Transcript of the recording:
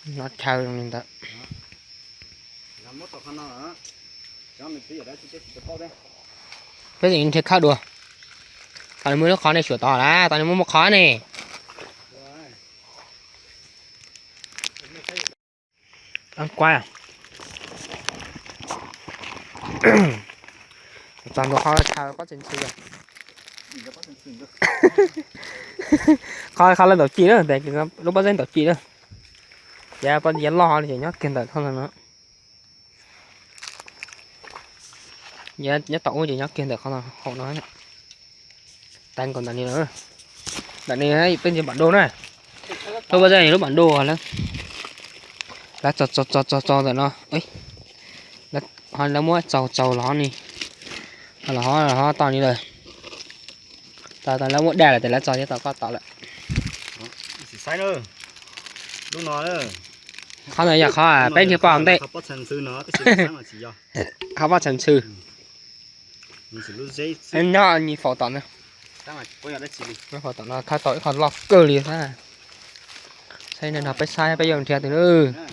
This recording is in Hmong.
No chaw li ntawd. Peb yeej nrhiav khawb dua. Thaum nws muaj lub qhov ne, suam tod lawm, tod nws muaj muaj qhov ne. Kuav, txog ntua qhov chaw pob txha ntxhw. Qhov, qhov lawv ntaus ci na, lub pob zeb ntaus ci na. Ces pob zeb loj li ces nyob kiag ntawm qhov no. Nyob tom ub ces nyob kiag ntawm qhov hauv no. Tag nkaus ntawm ni lawm. Ntawm ni peb nce npam du na. Lub pob zeb lub npam du lawm. Lawv txaus txaus txaus txaus ntawm no. Ho lawv muab txaus txaus los ni. Los ho, los ho tod ni lawm. Tod lawv muab daj lawm ces lawv txaus thiab, tod koj tod lawm. Qhov ntawd yog qhov peb nrhiav pom ntej. Qhov pob txha ntxhw. Nyob nyi faus tom na. Faus tom no thawb tau ib qho loj kawg li thiab. Saib no peb saib peb yuav nrhiav twg na.